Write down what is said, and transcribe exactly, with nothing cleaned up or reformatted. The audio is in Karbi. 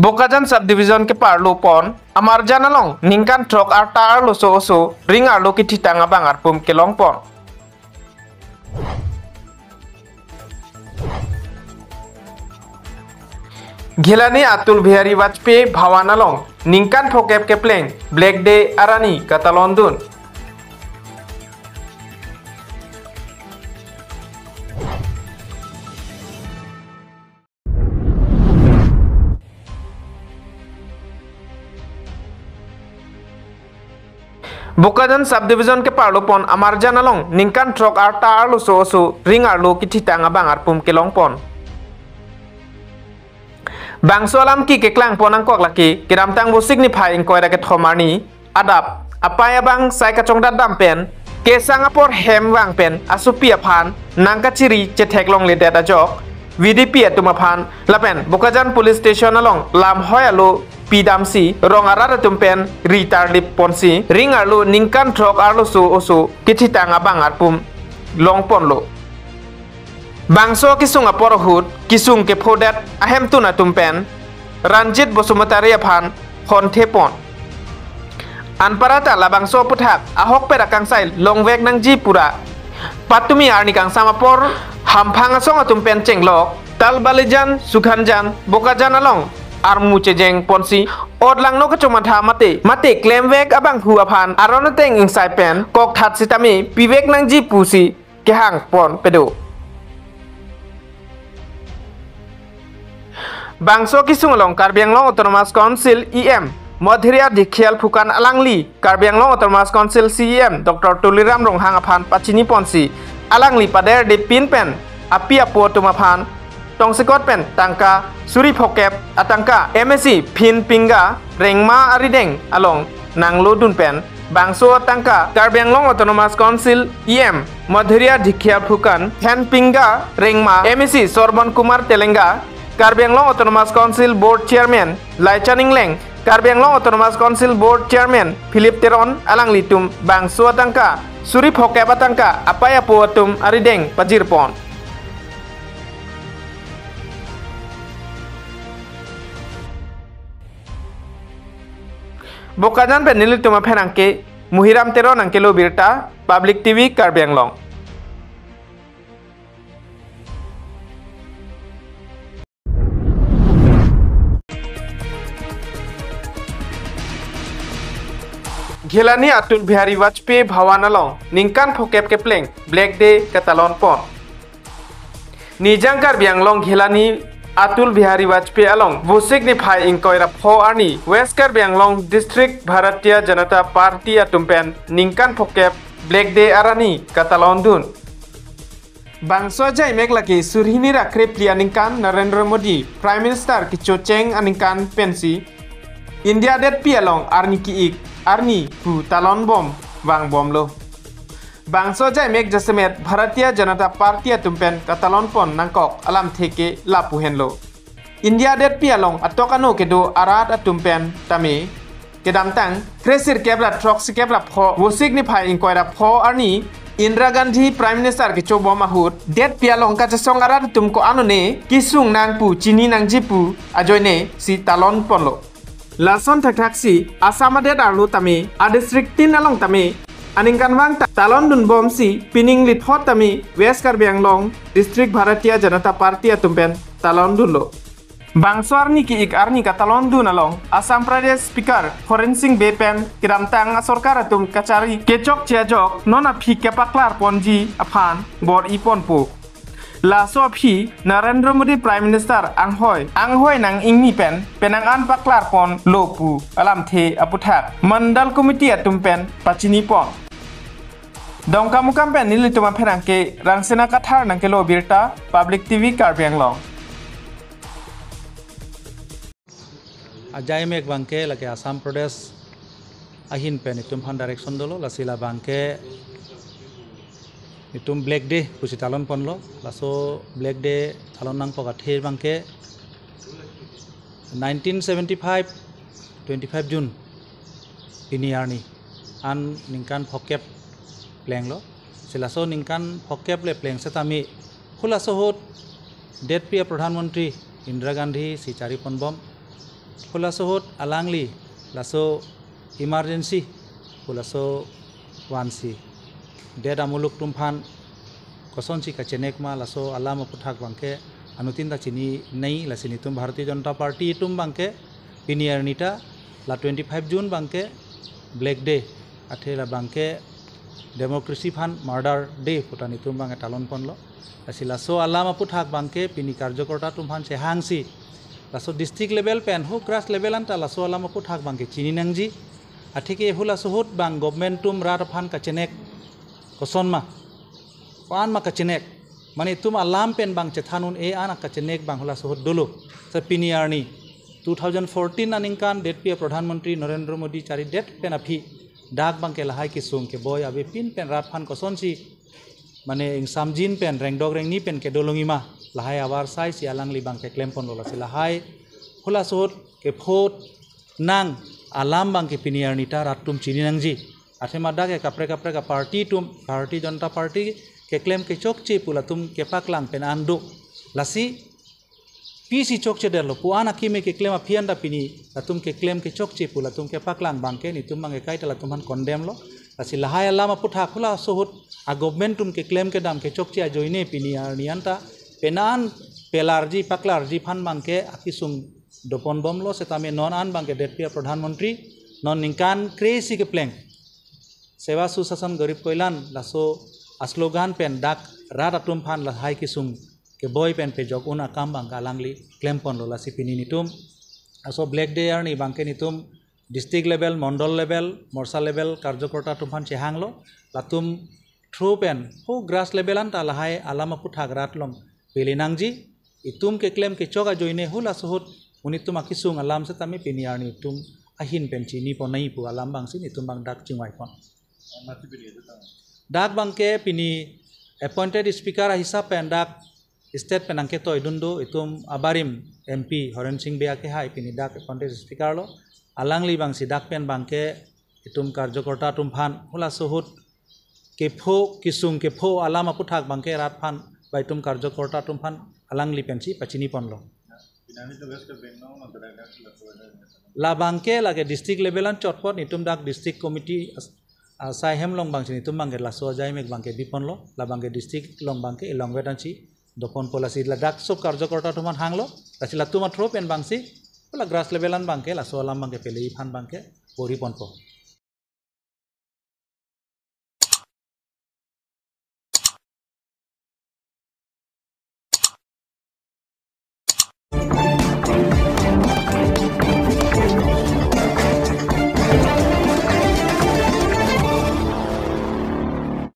Bokajan Subdivision keparlo pon Amarjan along ningkan throk arta arloso oso ring arlo kethitang abang arpum kelong pon. Ghelani Atal Bihari Vajpayee Bhawan along ningkan phokep kepleng Black Day arni katalondun. Bokajan Subdivision keparlo pon Amarjan along ningkan throk arta arloso oso ring arlo kethitang abang arpum kelong pon. Bangso alam ke keklang pon nangkok lake kedamtang Vosik niphai ingkoi ra kethom arni adap apei abang sai kachongdat dam pen kesang apor hem vang pen asopi aphan nangkachiri chethek longledet ajok V D P atum aphan lapen Bokajan Police Station along lamhoi alo pidamsi rong arat atum pen ri tarlip ponsi ring arlo ningkan throk arloso oso kethitang abang arpum long ponlo. Bangso kesung apor ahut kesung kephodet ahemtun atum pen Ranjit Basumatary aphan honthe pon. Anparta labangso aphuthak ahokpet akangsai longvek nangji pura patumi arni kangsam apor hamphang asong atum pen chenglok Talbalijan, Sukhanjan, Bokajan along armu chejeng ponsi ot langno kachomatha mate mate klemvek abangphu aphan aron ateng ingsai pen kokthat sitame pivek nangji pusi kehang pon pedo. Bangso kesung along Karbi Anglong Autonomous Council E M Madhurya Dhekial Phukan alangli Karbi Anglong Autonomous Council C E M Doctor Tuliram Ronghang aphan pachini ponsi alangli paderde pin pen api apo atum aphan tongsekot pen tangka suri phokep atangka M A C Phin Pingga Rengma arideng along nanglodun pen bangso atangka Karbi Anglong Autonomous Council E M Madhurya Dhekial Phukan, Phin Pingga Rengma, M A C Sorbon Kumar Telenga, Karbi Anglong Autonomous Council Board Chairman Laichan Engleng, Karbi Anglong Autonomous Council Board Chairman Philip Teron alanglitum bangso atangka suri phokep atangka apei apo atum arideng pajir pon. Bokajan pen nelitum aphan nangke Muhiram Teron nangkelo birta, Public T V Karbi Anglong. Ghelani Atal Bihari Vajpayee Bhawan along ningkan phokep kepleng Black Day katalon pon. Nijang Karbi Anglong Ghelani Atal Bihari Vajpayee along Vosik niphai ingkoi ra pho arni West Karbi Anglong District Bharatiya Janata Party atum pen ningkan phokep Black Day arni katalon dun. Bangso ajaimek lake surhini ra krephli aningkan Narendra Modi Prime Minister kechocheng aningkan pensi India detpi along arni ki-ik arni pu talon bom vang bomlo. Bangso ajaimek jasemet Bharatiya Janata Party atum pen katalon pon nangkok alamthe ke lapu henlo. India detpi along atok ano kedo arat atum pen tame kedamtang kresirkep ra throksirkep ra pho Vosik niphai ingkoi ra pho arni Indira Gandhi Prime Minister kecho bom ahut detpi along kachesong arat atum ko-an one kesung nang pu chini nangji pu ajoine si talon ponlo. Lason thakthak si Assam adet arlo tame adistrict tin along tame aningkanvang ta talon dun bom si pining lithot tame West Karbi Anglong District Bharatiya Janata Party atum pen talon dunlo. Bangso arni ki-ik arni katalon dun along Assam Pradesh Speaker Horen Sing Bey pen kedamtang asorkar atum kachari kechokche ajok non aphi kepaklar ponji aphan bor-i ponpo. Laso aphi Narendra Modi Prime Minister anghoi anghoi nang ingni pen penang an paklar ponlo pu alamthe aputhak Mandal Committee atum pen pachini pon. Dongkamukam pen nelitum aphan nangke Rangsina Kathar nangkelo birta, Public T V Karbi Anglong. Ajaimek abangke lake Assam Pradesh ahin pen itum aphan direction dolo, lasi labangke itum Black Day pusi talon ponlo. Laso Black Day talon nangkok athe abangke nineteen seventy-five, twenty-five June pini arni an ningkan phokep plenglo. Si laso ningkan phokep le pleng setame hulaso ahut detpi a Pradhan Mantri Indira Gandhi si chari ponbom. Hulaso ahut alangli laso emergency hulaso vansi det amuluk atum aphan kosonsi kachenek ma, laso alam aputhak abangke anuttin ta chininei. Lasi netum Bharatiya Janata Party atum abangke pini arni ta la twenty-five June abangke Black Day, athe la abangke democracy aphan murder day pu ta netum abangke talon ponlo. Lasi laso alam aputhak abangke pini karjokorta atum aphan chehangsi laso district level pen ho grass level anta laso alam aputhak abangke chini nangji. Atheke hulaso ahut abang government atum rat aphan kachenek koson ma, ko-an ma kachenek, mane itum alam pen abang chethan un-e an kachenek abang hulaso ahut dolo. Sa pini arni two thousand fourteen aningkan detpi a Pradhan Mantri Narendra Modi charidet pen aphi dak abangke lahai kesung keboi avepin pen rat aphan kosonsi mane ingsamjin pen rengdok rengni pen kedo longji ma, lahai avarsai si alangli abangke klem ponlo. Lasi lahai hulaso ahut kepho nang alam abangke pini arni ta rat atum chini nangji. Athema dak ke kaprek kaprek a party atum, Bharatiya Janata Party keklem kechokche pu latum kepaklang pen an do. Lasi pisi chokchedetlo pu an akeme keklem aphi anta pini latum keklem kechokche pu latum kepaklang abangke netum abangke kaita latum aphan condemn lo. Lasi lahai alam aputhak hulaso ahut a government atum keklem kedam kechokche ajoine pini arni anta penan pelarji paklarji aphan abangke akesung dopon bomlo. Setame non an abangke detpi a Pradhan Mantri non ningkan kre-isi kepleng Seva Sushasan Garib Kalyan laso a slogan pen dak rat atum aphan lahai kesung keboi pen pejok un akam abangke alangli klem ponlo. Lasi pini netum laso Black Day arni abangke netum district level, mondol level, morcha level karjokorta atum aphan chehanglo. Latum through pen ho grass level anta lahai alam aputhak rat along pele nangji. Itum keklem kechok ajoine hulaso ahut unitum akesung alam setame pini arni itum ahin pen chini ponnai pu alam abangsi netum abang dak chingvai pon. Dak abangke pini appointed speaker ahisap pen dak state pen nangketoi dun do itum abarim M P Horen Sing Bey akehai pini dak appointed speaker lo. Alangli abangsi dak pen abangke itum karjokorta atum aphan hulaso ahut kepho kesung kepho alam aputhak abangke rat aphan ba itum karjokorta atum aphan alangli pensi pachini ponlo. La abangke lake district level anchot apot netum dak district committee as-, asai hem along abangsi netum abangke laso ajai mek abangke bi ponlo. La abangke district along abangke elong vetansi dopon po. Lasi ladak sob karjokorta atum aphan hanglo. Lasi latum a through pen abangsi la grass level an abangke laso alam abangke pele aphan abangke bor-i ponpo.